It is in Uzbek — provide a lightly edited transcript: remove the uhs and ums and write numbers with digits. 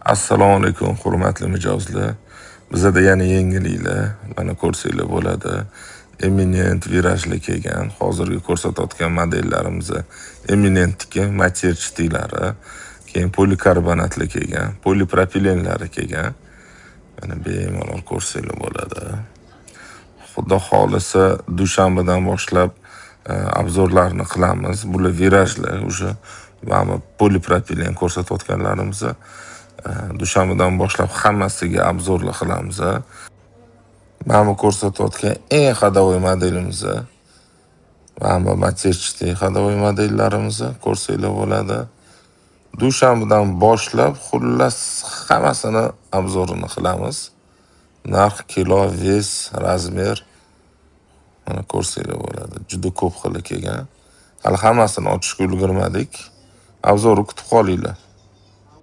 Assalomu alaykum, hurmatli mijozlar. Bizada yana yangiliklar, mana ko'rsanglar bo'ladi. Eminent virajli kelgan. Hozirgi ko'rsatayotgan modellarimiz Eminentniki матерчатый lari, keyin polikarbonatli kelgan, polipropilenlari kelgan. Mana bemalol ko'rsanglar bo'ladi. Xudo xohlasa, dushanbadan boshlab обзор larni qilamiz. Bular virajlar уже, mana polipropilen ko'rsatayotganlarimiz. Dushanbadan boshlab hammasiga обзор lar qilamiz. Mana bu ko'rsatayotgan eng ходовой modelimiz. Mana bu матерчатый ходовой modellarimiz ko'rsanglar bo'ladi. Dushanbadan boshlab xullas hammasini обзор ini qilamiz. Narx, kilo, вес, размер, mana ko'rsanglar bo'ladi. Juda ko'p xili kelgan. Hali hammasini ochishga ulgurmadik. Обзор ni kutib qolinglar.